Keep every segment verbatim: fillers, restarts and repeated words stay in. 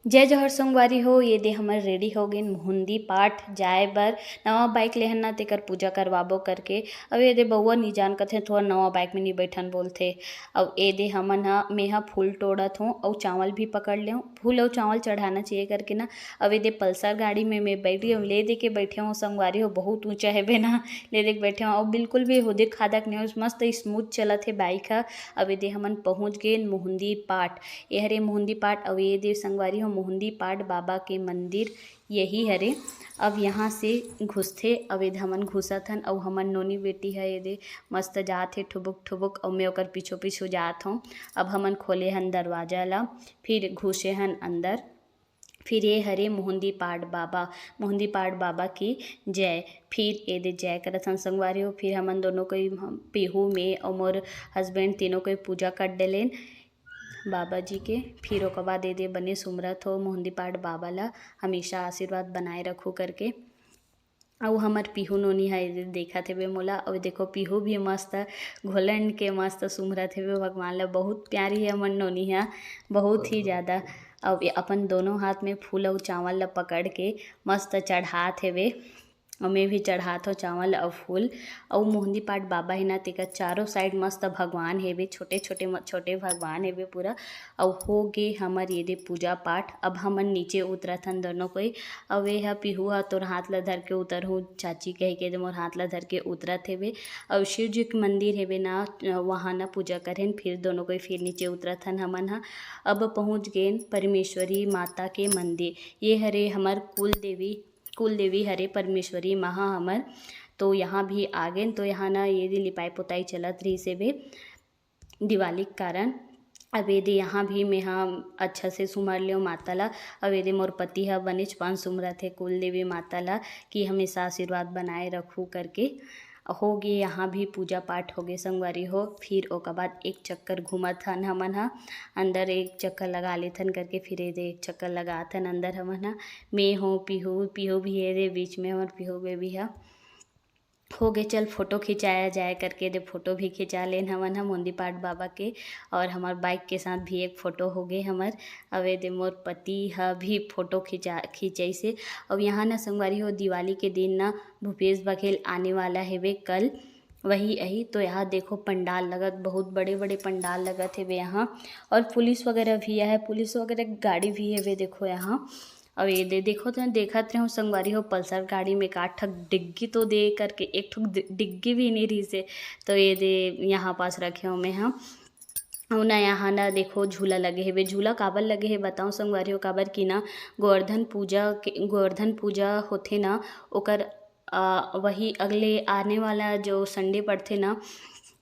जय जोहार संगवारी हो, ये दे हमर ready हो गेन मुहुंदी पाठ जाए बर। नवा bike लेहन ना, तेकर पूजा करवाबो करके। अब ये दे बउआ नी जान कथे, थोड़ा नवा bike में नी बैठन बोलथे। अब ये दे हमन ह, मैं ह फूल टोड़त हों अउ चावल भी पकड़ लेहूँ। फूल अउ चावल चढ़ाना चाहिए करके ना। अब ये दे Pulsar गाड़ी में मैं बैठ गई हूँ, ले दे के बैठे हों संगवारी हो, बहुत ऊंचा हेबे ना, ले दे के बैठे हों। अब बिल्कुल भी हुदिक खादक नहीं हो, मस्त smooth चलत हे bike ह। अब ये दे हमन पहुँच गेन मुहुंदी पाठ। ये हरे मुहुंदी पाठ, अउ ये दे संगवारी हो मुहुंदी पाठ बाबा के मंदिर यही हरे। अब यहाँ से घुसथे, अब ये दे हमन घुसत हन, अउ हमन नोनी बेटी ह ये दे मस्त जात हे ठुबुक ठुबुक, अउ मैं ओकर पीछू पीछू जात हों। अब हमन खोले हन दरवाजा ला, फिर घुसे हन अंदर। फिर ये हरे मुहुंदी पाठ बाबा, मुहुंदी पाठ बाबा की जय। फिर ये दे जय करत हन संगवारी हो। फिर हमन दोनों कोई, हम, पीहू, मैं अउ मोर husband तीनों कोई पूजा कर डलेन बाबा जी के। फिर ओकर बाद ये दे बने सुमरत हों मुहुंदी पाठ बाबा ला, हमेशा आशीर्वाद बनाए रखू करके। अउ हमर पीहू नोनी ह ये दे देखत हेबे मोला। अउ देखो पीहू भी मस्त घोलंड के मस्त सुमरत हेबे भगवान ला। बहुत प्यारी हे हमर नोनी ह, बहुत ही ज्यादा। अउ ये अपन दोनों हाथ में फूल अउ चावल ला पकड़ के मस्त चढ़ात हेबे। अउ मैं भी चढ़ात हों चावल अउ फूल। अउ मुहुंदी पाठ बाबा हे ना, तेकर चारों side मस्त भगवान हेबे, छोटे छोटे म-, छोटे भगवान हेबे पूरा। अउ हो गे हमर ये दे पूजा पाठ। अब हमन नीचे उतरत हन दोनों कोई। अउ ये ह पीहू ह तोर हाथ ला धर के उतरहूँ चाची कह के दे मोर हाथ ला धर के उतरत हेबे। अउ शिव जी के मंदिर हेबे ना, वहाँ ना पूजा करेन। फिर दोनों कोई फिर नीचे उतरत हन हमन ह। अब पहुँच गेन परमेश्वरी माता के मंदिर। ये हरे हमर कुल देवी, कुल देवी हरे परमेश्वरी माँ ह हमर। तो यहाँ भी आ गेन, तो यहाँ ना ये दे लिपाई पोताई चलत रहिस हेबे दिवाली के कारण। अब ये दे यहाँ भी मैं ह अच्छा से सुमर लेव माता ला। अब ये दे मोर पति ह बनेच पन सुमरत हे कुल देवी माता ला कि हमेशा आशीर्वाद बनाए रखू करके। हो गे यहाँ भी पूजा पाठ हो गे संगवारी हो। फिर ओकर बाद एक चक्कर घूमत हन हमन ह, अंदर एक चक्कर लगा लेथन करके। फिर ये दे एक चक्कर लगाथन अंदर हमन ह। मैं हों पीहू, पीहू भी ये दे बीच में हमर पीहू baby ह। हो गे चल फोटो खिंचाया जाए करके दे फोटो भी खिंचा लेन हमन ह मुहुंदी पाठ बाबा के। और हमर bike के साथ भी एक फोटो हो गे हमर। अब ये दे मोर पति ह भी फोटो खिंचा, खिंचइस हे। अउ यहाँ ना संगवारी हो दिवाली के दिन ना भूपेश बघेल आने वाला हेबे कल, वही अही। तो यहाँ देखो पंडाल लगत, बहुत बड़े बड़े पंडाल लगत हेबे यहाँ। और पुलिस वगैरह भी आहे, पुलिस वगैरह के गाड़ी भी हेबे देखो यहाँ। अउ ये दे देखो तो देखत रहूँ संगवारी हो Pulsar गाड़ी में का ठक डिग्गी तो दे करके, एक ठुक डि-, डिग्गी भी नहीं रहिस हे। तो ये दे यहाँ पास रखे हों मैं ह। अउ ना यहाँ ना देखो झूला लगे हेबे। झूला काबर लगे हे बताओ संगवारी हो, काबर कि ना गोवर्धन पूजा के, गोवर्धन पूजा होथे ना, ओकर, अ, वही अगले आने वाला जो Sunday पड़थे ना,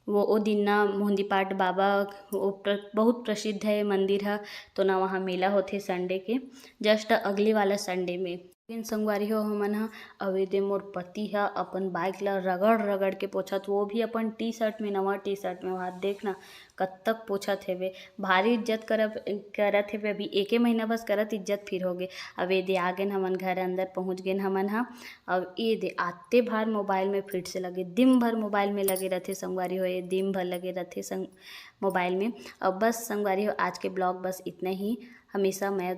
वो, ओ दिन ना मुहुंदी पाठ बाबा वो प्र-, बहुत प्रसिद्ध हे मंदिर ह। तो ना वहाँ मेला होथे Sunday के, just अगले वाला Sunday में। लेकिन संगवारी हो हमन ह, अउ ये दे मोर पति ह अपन bike ला रगड़ रगड़ के पोछत, वो भी अपन T-shirt में, नवा T-shirt में। वहाँ देख ना कतक पोछत हेबे, भारी इज्जत करब, करत हेबे। अभी एके महीना बस करत इज्जत फिर हो गे। अब ये दे आ गेन हमन घर अंदर पहुँच गेन हमन ह। अब ये दे आते भार mobile में फिर से लगे, दिन भर mobile में लगे रथे संगवारी हो, ये दिन भर लगे रथे संग-, mobile में। अब बस संगवारी हो आज के vlog बस इतना ही। हमेशा मैं